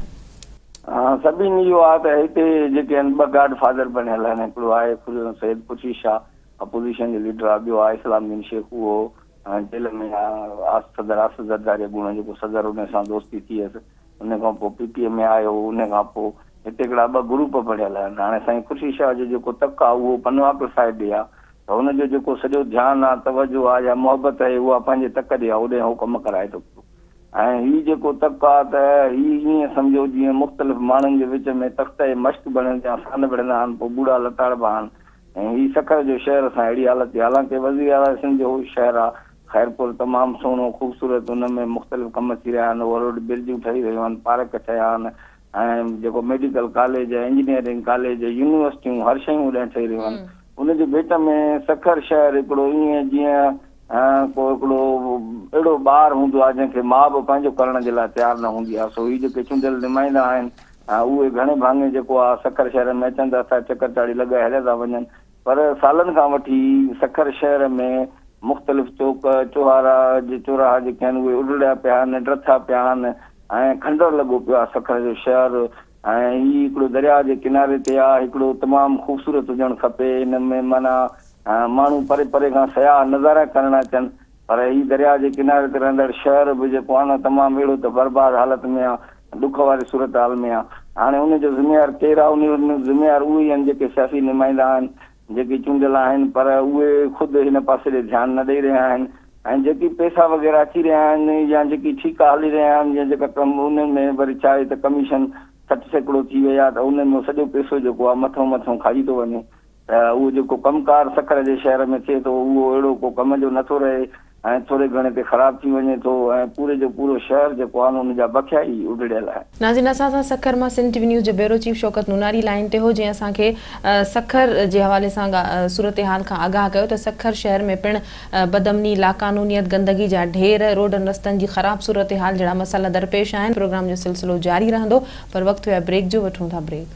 سڀني اهو آهي ته هتي جيڪي آهن ٻه گاڊ فادر بڻيل آهن هڪڙو آهي سيد خورشيد شاهه اپوزيشن جو ليڊر آهي ٻيو آهي اسلام الدين شيخ اهو جيل ۾ آهي صدر آصف زرداري اڳوڻو جيڪو صدر ان سان دوستي ٿي هيس ان کان پوء پي پي ۾ آيو ان کان پوء هتي هڪڙا ٻه گروپ بڻيل آهن هاڻي سائين خورشيد شاهه جو جيڪو تڪ آهي اهو پنوعاقل صاحب ڏي آهي ته هن جو جيڪو سڄو ڌيان آهي توجه آهي يا محبت آهي اها پنهنجي تڪ ڏي آهي اوڏي هو ڪم ڪرائي ٿو پيو ۽ هي جيڪو تڪ آ ته هي ائين سمجهو جيئن مختلف ماڻهن جي وچ ۾ تخته مشق بڻيل يا سان وڙهندا آهن پوء ٻوڙا لتاڙبا آهن ۽ هي سکر جو شهر سان اهڙي حالت ٿي حالانڪه وزير اعليٰ سنڌ جو شهر آ خيرپور تمام سهڻو خوبصورت ان ۾ مختلف ڪم ٿي رهيا آهن اوور هيڊ برجون ٺهي رهيون آهن پارڪ ٺهيا آهن ۽ جيڪو ميڊيڪل ڪاليج انجنيئرنگ ڪاليج يونيورسٽيون هر شيون اوڏانهن ٺهي رهيون آهن ان جي ڀيٽ ۾ سکر شهر هڪڙو ائين جيئن ڪو هڪڙو اهڙو ٻار هوندو آهي جنهن کي ماء به پنهنجو ڪرڻ جي لاء تيار نه هوندي آهي سو هي جيڪي چونڊيل نمائندا آهن اهي گهڻي ڀاڱي جيڪو آهي سکر شهر ۾ اچن ته اسان چڪر چاڙهي لڳائي هليا ٿا وڃن پر سالن کان وٺي سکر شهر ۾ مختلف چوڪ چوهارا چوراها جيڪي آهن اهي اڊڙيا پيا آهن ڊٿا پيا آهن ۽ کنڊر لڳو پيو آهي سکر جو شهر ۽ هي هڪڙو درياء جي ڪناري تي آهي هڪڙو تمام خوبصورت هجڻ کپي هن ۾ معنيٰ ماڻهو پري پري کان سياح نظارا ڪرڻ اچن پر هي درياء جي ڪناري تي رهندڙ شهر به جيڪو آهي نه تمام اهڙو ته برباد حالت ۾ آهي ڏک واري صورتحال ۾ آهي هاڻي ان جو ذميوار ڪير آهي ان جو ذميوار اهي ئي آهن جيڪي سياسي نمائندا آهن جيڪي چونڊيل آهن پر اهي خود هن پاسي ڏي ڌيان نه ڏئي رهيا آهن ۽ جيڪي پئسا وغيره اچي رهيا آهن يا جيڪي ٺيڪا هلي رهيا آهن يا جيڪا ڪم انهن ۾ وري ڇا آهي ته ڪميشن 60% ٿي وئي آهي ته انهن ۾ سڄو پئسو جيڪو آهي مٿئون مٿئون کائي ٿو وڃي ته اهو جيڪو ڪم ڪار سکر جي شهر ۾ ٿئي ٿو اهو اهڙو ڪو ڪم جو نٿو رهي ۽ ٿوري گهڻي تي خراب ٿي وڃي ٿو ۽ پوري جو پورو شهر جيڪو آهي ان جا بکيا ئي اڊڙيل آهن. ناظرين اسان سان سکر مان سنڌ ٽي وي نيوز جو bureau chief Shaukat Nonari line تي هو جنهن اسان کي سکر جي حوالي سان صورتحال کان آگاهه ڪيو ته سکر شهر ۾ پڻ بدامني، لاقانونيت، گندگي جا ڍير، روڊن رستن جي خراب صورتحال جهڙا مسئلا درپيش آهن، پروگرام جو سلسلو جاري رهندو پر وقت ٿيو آهي بريڪ جو وٺون ٿا بريڪ.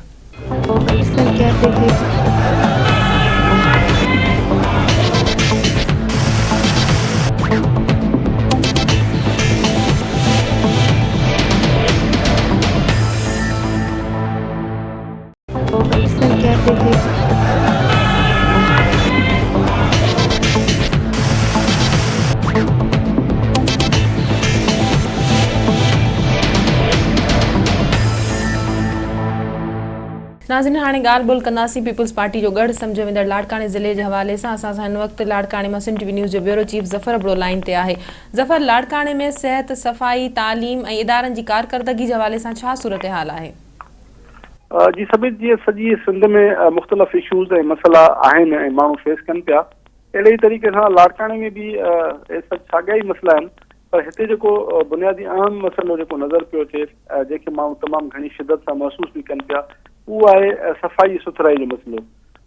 ناظرين هاڻي ڳالهه ٻولهه ڪنداسين پيپلز پارٽي جو ڳڙهه سمجهيو ويندڙ لاڙڪاڻي ضلعي جي حوالي سان اسان سان هن وقت لاڙڪاڻي مان سنڌ ٽي وي نيوز جو bureau chief Zafar Abro line تي آهي ظفر لاڙڪاڻي ۾ صحت صفائي تعليم ۽ ادارن جي ڪارڪردگي جي حوالي سان ڇا صورتحال آهي؟ جي سميت جيئن سڄي سنڌ ۾ مختلف اشوز ۽ مسئلا آهن ۽ ماڻهو فيس ڪن پيا اهڙي ئي طريقي سان لاڙڪاڻي ۾ به اهي سڀ ساڳيا ئي مسئلا آهن پر هتي جيڪو بنيادي اهم مسئلو جيڪو نظر پيو اچي جنهن کي ماڻهو تمام گهڻي شدت سان محسوس به ڪن پيا اهو آهي صفائي سٿرائي جو مسئلو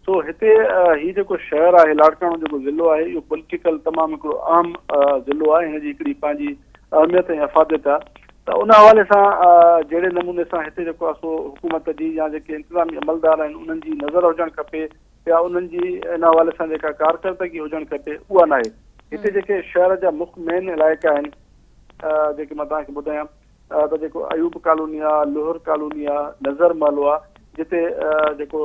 سو هتي هي جيڪو شهر آهي لاڙڪاڻو جيڪو ضلعو آهي اهو پوليٽيڪل تمام هڪڙو اهم ضلعو آهي هن جي هڪڙي پنهنجي اهميت ۽ افاديت آهي ته ان حوالي سان جهڙي نموني سان هتي جيڪو آهي سو حڪومت جي يا جيڪي انتظامي عملدار آهن انهن جي نظر هجڻ کپي يا انهن جي ان حوالي سان جيڪا ڪارڪردگي هجڻ کپي اها ناهي هتي جيڪي شهر جا مک مين علائقا آهن جيڪي مان توهان کي ٻڌايان ته جيڪو ايوب ڪالوني آهي لوهر ڪالوني آهي نظر محلو آهي جتي جيڪو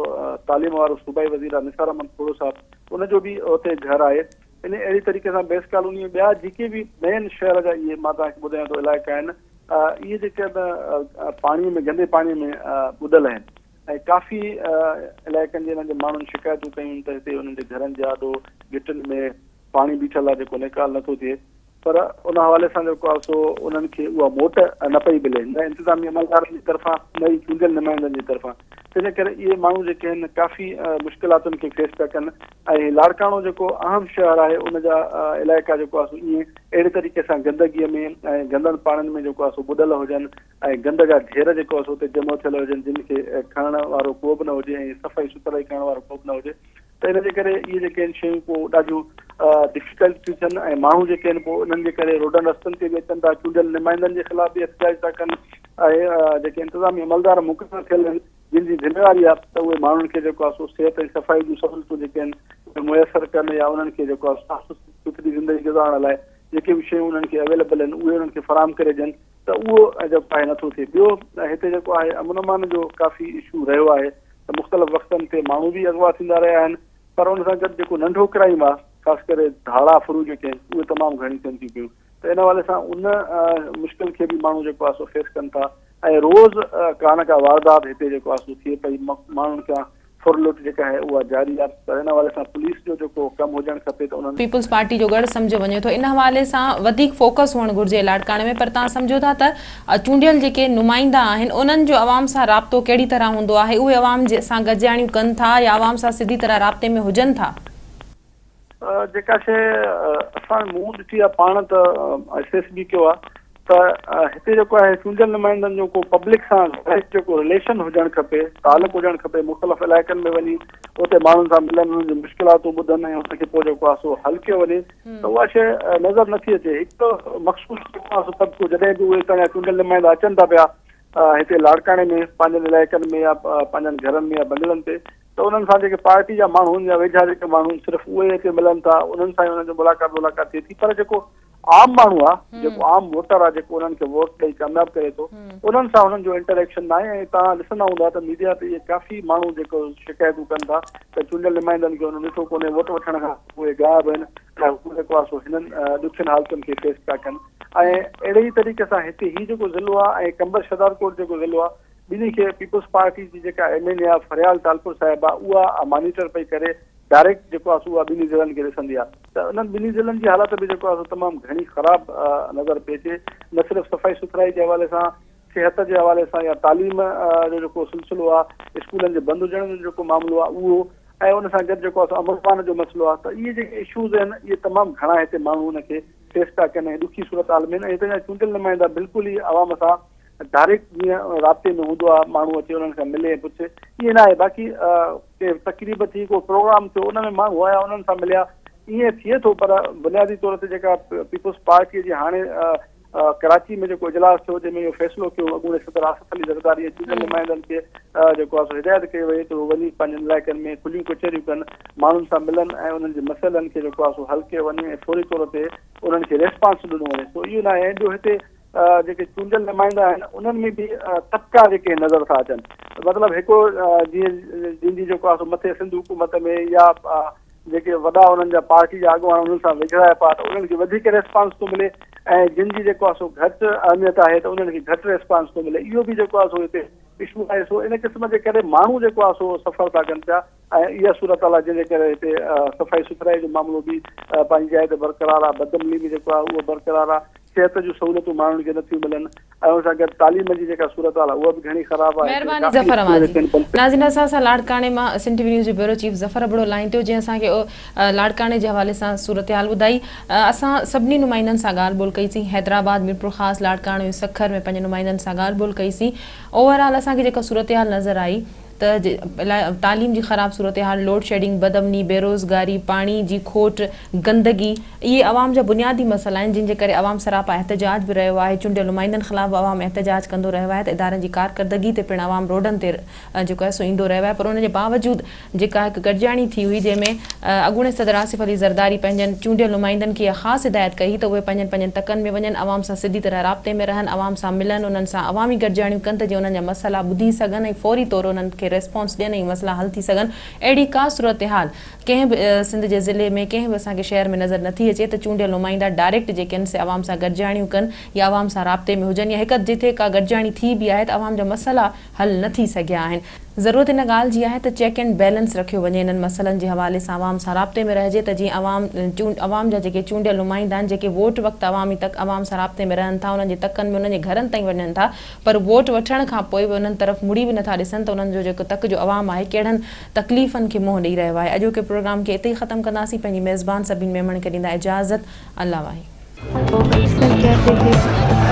تعليم وارو صوبائي وزير آهي نثار احمد کوڙو صاحب ان جو به اتي گهر آهي ان اهڙي طريقي سان بيس ڪالوني ۽ ٻيا جيڪي به مين شهر جا اهي مان توهان کي ٻڌايان ٿو علائقا آهن اهي جيڪي آهن پاڻي ۾ گندي پاڻي ۾ ٻڏل آهن ۽ ڪافي علائقن جي انهن جي ماڻهن شڪايتون ڪيون ته هتي انهن جي گهرن جي آڏو گٽن ۾ پاڻي بيٺل آهي جيڪو نيڪال نٿو ٿئي پر ان حوالي سان جيڪو آهي سو انهن کي اها موٽ نه پئي ملي نه انتظامي عملدارن جي طرفان نه ئي چونڊيل نمائندن جي طرفان تنهن ڪري اهي ماڻهو جيڪي آهن ڪافي مشڪلاتن کي فيس پيا ڪن ۽ لاڙڪاڻو جيڪو اهم شهر آهي ان جا علائقا جيڪو آهي سو ائين اهڙي طريقي سان گندگي ۾ ۽ گندن پاڻين ۾ جيڪو آهي سو ٻڏل هجن ۽ گند جا ڍير جيڪو آهي سو اتي جمع ٿيل هجن جن کي کڻڻ وارو ڪو به نه هجي ۽ صفائي سٿرائي ڪرڻ وارو ڪو به نه هجي ته ان جي ڪري اهي جيڪي آهن شيون پوء ڏاڍيون ڊفيڪلٽ ٿيون ٿين ۽ ماڻهو جيڪي آهن پوء انهن جي ڪري روڊن رستن تي به اچن ٿا چونڊيل نمائندن جي خلاف به احتجاج ٿا ڪن ۽ جيڪي انتظامي عملدار مقرر ٿيل آهن جن جي ذميواري آهي ته اهي ماڻهن کي جيڪو آهي سو صحت ۽ صفائي جون سهولتون جيڪي آهن اهي ميسر ڪن يا انهن کي جيڪو آهي صاف سٿري زندگي گذارڻ لاء جيڪي به شيون انهن کي اويليبل آهن اهي انهن کي فراهم ڪري ڏين ته اهو جيڪو آهي نٿو ٿئي. ٻيو هتي جيڪو آهي امن امان جو ڪافي اشو رهيو آهي ته مختلف وقتن تي ماڻهو به اغوا ٿيندا رهيا آهن پر ان سان گڏ جيڪو ننڍو ڪرائيم آهي خاص ڪري ڌاڙا ڦرون جيڪي آهن اهي تمام گهڻيون ٿين ٿيون پيون ته ان حوالي سان ان مشڪل کي به ماڻهو جيڪو آهي سو فيس ڪن ٿا ۽ روز ڪا نه ڪا واردات هتي جيڪو آهي سو ٿئي پئي ماڻهن کان ڦرلٽ جيڪا آهي اها جاري آهي پر ان حوالي سان پوليس جو جيڪو ڪم هجڻ کپي ته انهن. پيپلز پارٽي جو ڳڙهه سمجهيو وڃي ٿو ان حوالي سان وڌيڪ فوڪس هئڻ گهرجي لاڙڪاڻي ۾ پر توهان سمجهو ٿا ته چونڊيل جيڪي نمائندا آهن انهن جو عوام سان رابطو ڪهڙي طرح هوندو آهي اهي عوام سان گڏجاڻيون ڪن ٿا يا عوام سان سڌي طرح رابطي ۾ هجن ٿا؟ جيڪا شيء اسان مون ڏٺي آهي پاڻ ته ايس به ڪيو آهي ته هتي جيڪو آهي چونڊيل نمائندن جو ڪو پبلڪ سان ڊائريڪٽ جيڪو رليشن هجڻ کپي تعلق هجڻ کپي مختلف علائقن ۾ وڃي اتي ماڻهن سان ملن انهن جون مشڪلاتون ٻڌن ۽ ان کي پوء جيڪو آهي سو حل ڪيو وڃي ته اها شيء نظر نٿي اچي هڪ مخصوص جيڪو آهي سو طبقو جڏهن به اهي هتان جا چونڊيل نمائندا اچن ٿا پيا هتي لاڙڪاڻي ۾ پنهنجن علائقن ۾ يا پنهنجن گهرن ۾ يا بنگلن تي ته انهن سان جيڪي پارٽي جا ماڻهو آهن يا ويجها جيڪي ماڻهو آهن صرف اهي اچي ملن ٿا انهن سان ئي انهن جو ملاقات ولاقات ٿئي ٿي پر جيڪو عام ماڻهو آهي جيڪو عام ووٽر آهي جيڪو انهن کي ووٽ ڏئي ڪامياب ڪري ٿو انهن سان انهن جو انٽريڪشن ناهي ۽ توهان ڏسندا هوندا ته ميڊيا تي اهي ڪافي ماڻهو جيڪو شڪايتون ڪن ٿا ته چونڊيل نمائندن کي انهن ڏٺو ڪونهي ووٽ وٺڻ کان اهي غائب آهن ۽ هو جيڪو آهي سو هنن ڏکين حالتن کي فيس پيا ڪن ۽ اهڙي ئي طريقي سان هتي هي جيڪو ضلعو آهي ۽ قمبر شهدادڪوٽ جيڪو ضلعو آهي ٻنهي کي پيپلز پارٽي جي جيڪا ايم اين اي آ فريال ٽالپر صاحبه اها مانيٽر پئي ڪري ڊائريڪٽ جيڪو آ سو اها ٻنهي ضلعن کي ڏسندي آ ته انهن ٻنهي ضلعن جي حالت به جيڪو آ سو تمام گهڻي خراب نظر پئي اچي نه صرف صفائي سٿرائي جي حوالي سان صحت جي حوالي سان يا تعليم جو جيڪو سلسلو آ اسڪولن جي بند هجڻ جو جيڪو معاملو آ اهو ۽ ان سان گڏ جيڪو آ سو امن امان جو مسئلو آ ته اهي جيڪي اشوز آهن اهي تمام گهڻا هتي ماڻهو ان کي فيس پيا ڪن ۽ ڏکي صورتحال ۾ آهن ۽ هتي جا چونڊيل نمائندا بلڪل ئي عوام سان ڊائريڪٽ جيئن رابطي ۾ هوندو آهي ماڻهو اچي انهن کان ملي ۽ پڇي ائين نه آهي باقي ڪي تقريب ٿي ڪو پروگرام ٿيو ان ۾ ماڻهو آيا انهن سان مليا ائين ٿئي ٿو پر بنيادي طور تي جيڪا پيپلز پارٽي جي هاڻي ڪراچي ۾ جيڪو اجلاس ٿيو جنهن ۾ اهو فيصلو ڪيو اڳوڻي صدر آصف علي زرداري ۽ چونڊيل نمائندن کي جيڪو آهي سو هدايت ڪئي وئي ته هو وڃي پنهنجن علائقن ۾ کليون ڪچهريون ڪن ماڻهن سان ملن ۽ انهن جي مسئلن کي جيڪو آهي سو حل ڪيو وڃي ۽ فوري طور تي انهن کي ريسپانس ڏنو وڃي سو اهو ناهي ۽ ٻيو هتي جيڪي چونڊيل نمائندا آهن انهن ۾ به طبقا جيڪي نظر ٿا اچن مطلب هڪ جيئن جن جي جيڪو آهي سو مٿي سنڌ حڪومت ۾ يا جيڪي وڏا انهن جا پارٽي جا اڳواڻ انهن سان ويجهڙائپ آهي ته انهن کي وڌيڪ ريسپانس ٿو ملي ۽ جن جي جيڪو آهي سو گهٽ اهميت آهي ته انهن کي گهٽ ريسپانس ٿو ملي اهو به جيڪو آهي سو هتي اشو آهي سو ان قسم جي ڪري ماڻهو جيڪو آهي سو سفر ٿا ڪن پيا ۽ اها صورتحال آهي جنهن جي ڪري هتي صفائي سٿرائي جو معاملو به پنهنجي جاء تي برقرار آهي، بدعملي به جيڪو آهي اهو برقرار آهي، صحت جون سهولتون ماڻهن کي نٿيون ملن ۽ ان سان گڏ تعليم جي جيڪا صورتحال آهي اها به گهڻي خراب آهي، هتي مهرباني ڪافي ظفر اسڪول اوهان جي. جيڪي آهن بند پيل. ناظرين اسان سان لاڙڪاڻي مان سنڌ ٽي وي نيوز جو bureau chief Zafar Abro line تي هو جنهن اسان کي لاڙڪاڻي جي حوالي سان صورتحال ٻڌائي. اسان سڀني نمائندن سان ڳالهه ٻولهه ڪئي سين حيدرآباد، ميرپورخاص، لاڙڪاڻو ۽ سکر ۾ پنهنجي نمائندن سان ڳالهه ٻولهه ڪئي سين. اوور آل اسان کي جيڪا صورتحال نظر آئي ته تعليم جي خراب صورتحال، لوڊشيڊنگ، بدامني، بيروزگاري، پاڻي جي کوٽ، گندگي اهي عوام جا بنيادي مسئلا آهن جن جي ڪري عوام سراپا احتجاج به رهيو آهي، چونڊيل نمائندن خلاف به عوام احتجاج ڪندو رهيو آهي ته ادارن جي ڪارڪردگي تي پڻ عوام روڊن تي جيڪو آهي سو ايندو رهيو آهي پر ان جي باوجود جيڪا هڪ گڏجاڻي ٿي هئي جنهن ۾ اڳوڻي صدر آصف علي زرداري پنهنجن چونڊيل نمائندن کي اها خاص هدايت ڪئي هئي ته اهي پنهنجن پنهنجن تڪن ۾ وڃن عوام سان سڌي طرح رابطي ۾ رهن عوام سان ملن انهن سان عوامي گڏجاڻيون ڪن ته جيئن انهن جا مسئلا ٻڌي سگهن ۽ فوري طور انهن کي ريسپانس ڏين ۽ مسئلا حل ٿي سگهن اهڙي ڪا صورتحال ڪنهن به سنڌ جي ضلعي ۾ ڪنهن به اسان کي شهر ۾ نظر نٿي اچي ته چونڊيل نمائندا ڊائريڪٽ جيڪي آهن سي عوام سان گڏجاڻيون ڪن يا عوام سان رابطي ۾ هجن يا هڪ اڌ جٿي ڪا گڏجاڻي ٿي به آهي ته عوام جا مسئلا حل نه ٿي سگهيا آهن. ضرورت ان ڳالهه جي آهي ته چيڪ اينڊ بيلنس رکيو وڃي انهن مسئلن جي حوالي سان عوام سان رابطي ۾ رهجي ته جيئن عوام عوام جا جيڪي چونڊيل نمائندا آهن جيڪي ووٽ وقت عوامي تڪ عوام سان رابطي ۾ رهن ٿا انهن جي تڪن ۾ انهن جي گهرن تائين وڃن ٿا پر ووٽ وٺڻ کان پوء به انهن طرف مڙي به نٿا ڏسن ته انهن جو جيڪو تڪ جو عوام آهي ڪهڙن تڪليفن کي منهن ڏئي رهيو آهي اڄوڪي پروگرام کي اتي ئي ختم ڪنداسين پنهنجي ميزبان سبين ميمڻ کي ڏيندا اجازت الله واهي. लोग अक्सर कहते थे।